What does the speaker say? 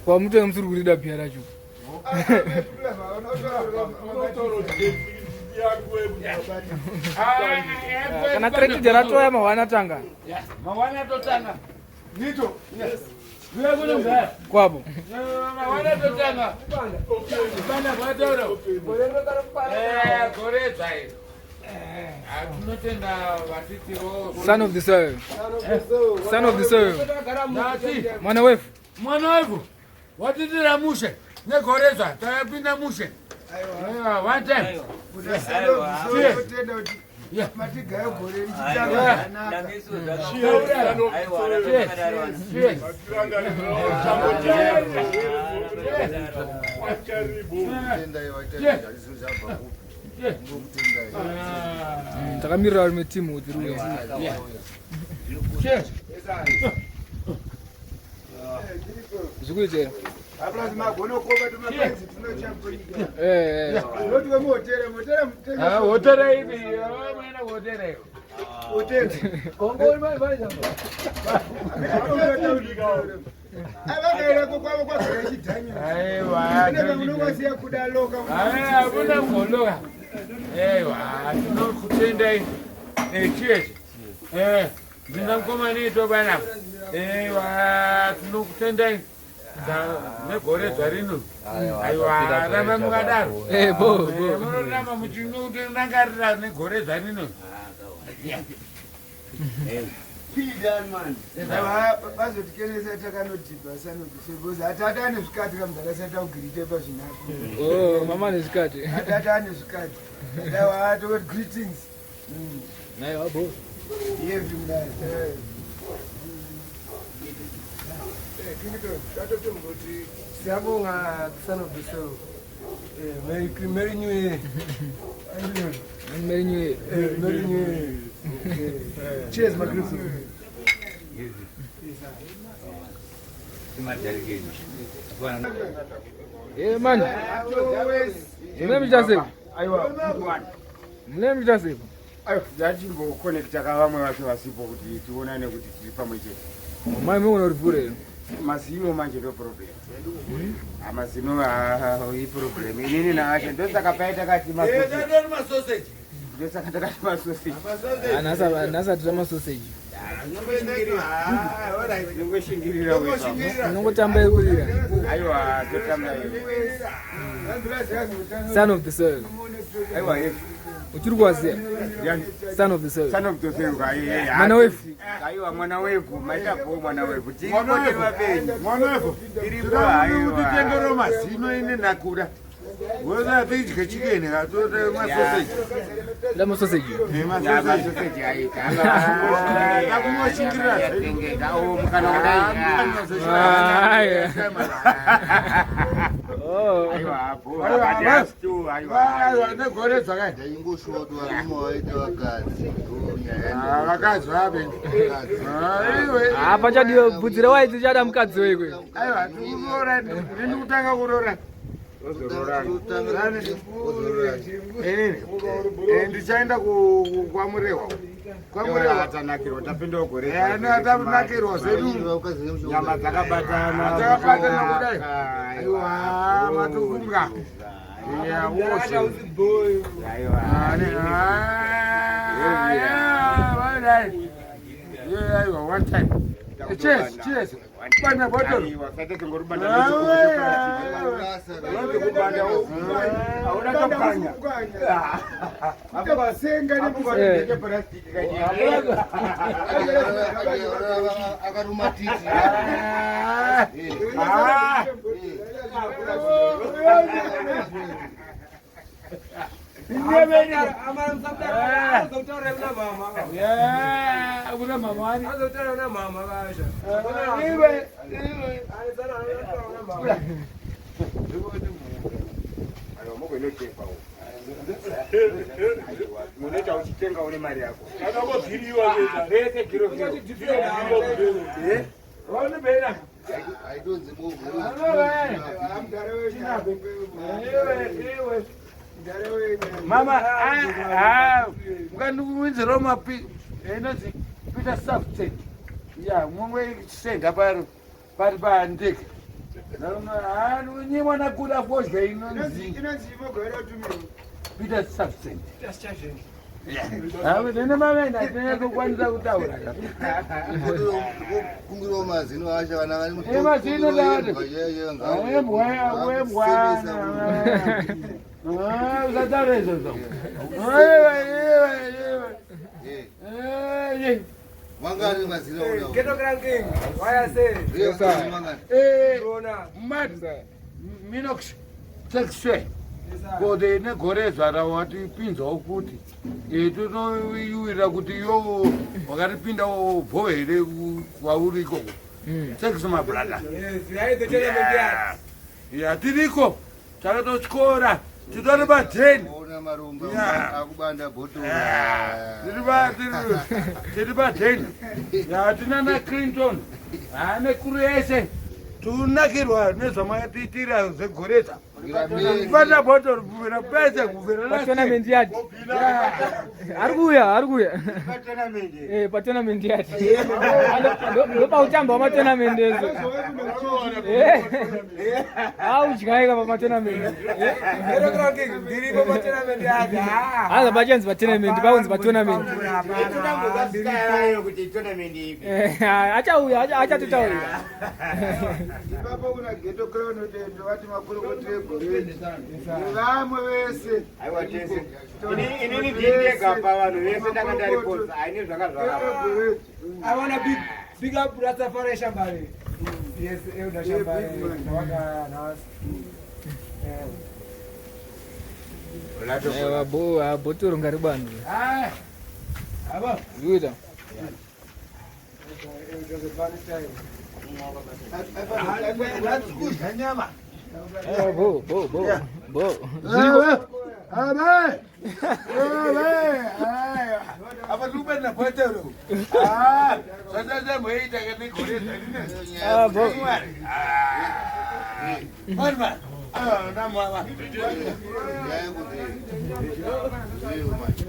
Kwamutenga musiri kurida bhiya racho. Kana credit ratoya mawana tanga. Mawana totanga. Nito. Yes. Kwavo. Mawana totanga. Bana kwataura. Eh, gore dzai. Tinotenda vatitiro. Son of the soil. Son of the soil. Mwana wefu. Mwana wefu. Watitira mushe. Negoredzwa tapinda mushe. Aiwa, one time. Cheers. Matigaya gore richitanga zvakanaka. Cheers. Takamirira varume timu kuti riuye. Cheers. Zvikuitera. Hapana magonokopa tumapenzi tunochakuita. Eh. eh. Unoti wemuhotera, motera mutenga. Ah, hotera ipi? Mwena hotera iyo. Hotera. Kongori mai mai jamba. Avakaenda kwavo kwagara chidhanyo. Aiwa. Ine unongosiya kuda loka. Aiwa, hakuna kugoloka. Aiwa, tinokutendai. Eh, cheers. Eh, ndina mukoma neito bana. Aiwa, tinokutendai. Negore zvarino. Aiwa, ramba mukadaro. Eh, bo, bo. Munoramba muchinotirangarira negore zvarino. Vazotikenesa takanodhibha sanodhibha hatata ane zvikati kamudhakasati taugirite pazvinako. Oh, mama nezvikati. Hatata ane zvikati. Aiwa tokoti greetings. Aiwa, bo. Yevi mudai. Siyabonga son of the soil. Merry Merry New Year. Merry New Year. Merry New Year. Cheers my group. Eh man. Mune muchita Aiwa. Mune muchita sei? Aiwa, ndachimbokonekta ka vamwe vacho vasipo kuti tionane kuti tiri pamwe chete. Mai munoona kuti vhure. Mazino manje ndo problem. Amazino iproblem. Inini naasha ndosaka paye takati masoseji. Ndosaka takati masoseji. Nhasi hatira masoseji. Ndingoshingirira wewe. Unongotamba yekurira. Aiwa, totamba iwe. Son of the soil. Aiwa, yes. Uchiri kuwaziya? Yani, Son of the soil. Son of the soil. Mwana wefu. Aiwa, mwana wefu. Maita po mwana wefu. Tiripo Mwana wefu. tiri vapenyu. Mwana wefu. Tiripo aiwa. Titengero mazino ine nakura. Weza tidye chicken katote masoseji. Da masoseji. Eh, Ya, masoseji. masoseji aita. Takumoshingirira zvedu. Tengeka, oh, mukana kudai. Aya. Oh. Aiwa, apo. Aiwa, Akati basi. asitu, aiwa. Aiwa, negore dzakaita. Ndaingoshuwa kuti varume vaite vakadzi. Ah, vakadzi vapenyu. Ah, iwe. Ah, pachadiwa bvudzi rewaiti richada mukadzi wekwe. Aiwa, tikuroora, ndini kutanga kuroora. Inini. Eh, ndichaenda kwaMurewa. KwaMurewa. Atanakirwa, tapinda gore. Eh, tatanakirwa zvedu. Nyama dzakabatana. Dzakabatana kudai. Aiwa, matofunga. Yeah, woshe. Aiwa. Ah, ah, yeah, well done. Yeah, aiwa, one time. Eh, Cheers, cheers. Bana bottle. Aiwa, sate tingorubanda Hauna tokanya. Apasenga Akaruma titi. Ah, ah. Yeah, kuna mama wani. Iwe, iwe. Aiwa, mugoinochepa uko. Aiwa, unoita uchitenga une mari yako. Vese kiro kiro. Eh? Wani bena. Aitonzi movhu. Iwe, iwe. Mama, ah, ah, mukandikuwinzirawo mapi, inonzi Peter Substance. Ya, mumwe senda pari pari pandege. Nyimwa nakuda fodya inonzi Inonzi imogovera utumiro. Peter Substance. Nene mavenda tinekukwanisa kutaura. Kumbirawo mazino asha vana vari Eh, mazino ndavati. Wembwa, wembwa. Usataura izvozvo. Mangani mazino unawo? Ghetto Crown King. Why I say? Mangani? Corona. Mad Minox Texwe. Kode negore zvara watipinzawo futi. Totoyuwira kuti iwo wakatipindawo bho here kwauri ikoko. Thanks my brother. Yes, we are in the tournament yard. Ya, tiriko. Takatotyora. Titori pa10. Ona maromba Yeah. akubanda bhotoro. Tiri pa10. Ya, tinana Clinton. Ane kuru yese. Tunakirwa nezvamakatiitira zvegoresa. Bata bhotoro kubvira pese kubvira last year. Patournament yati. Ari kuuya, ari kuuya. Patournament yati. Ndopautamba wamatournament ezo. Audyaika pamatournament. Ghetto Crown King. Ndiripo pa tournament yard. Ah. Hanza pachanzi patournament, paunzi patournament. Kuti tournament ipi? Achauya, achatotaurira. Ipapo kuna Ghetto Crown Utendo vati makurukota egoreti. Nevamwe vese. Aiwa, tese. Inini ndindega pavanhu vese ndanga ndariposa aine zvanga zvakava. Egoreti. I wanna big big up Rastafari Shambari. Yes, Elder Shambari. big man. Waka nhasi. Yeah. Aiwa, bo, bhotoro ngaribandwe. Ah, abo. Zikuita. It was a funny time. Hatisi kudya nyama. Aiwa, bo, bo, bo. Bo. Abe. Abe. Apa tiri bhotoro. Ah, zvatatamboita negoresa. Ah, bo. Mani. Ah, namama. Nyaya yekuti. Ndiyo manje.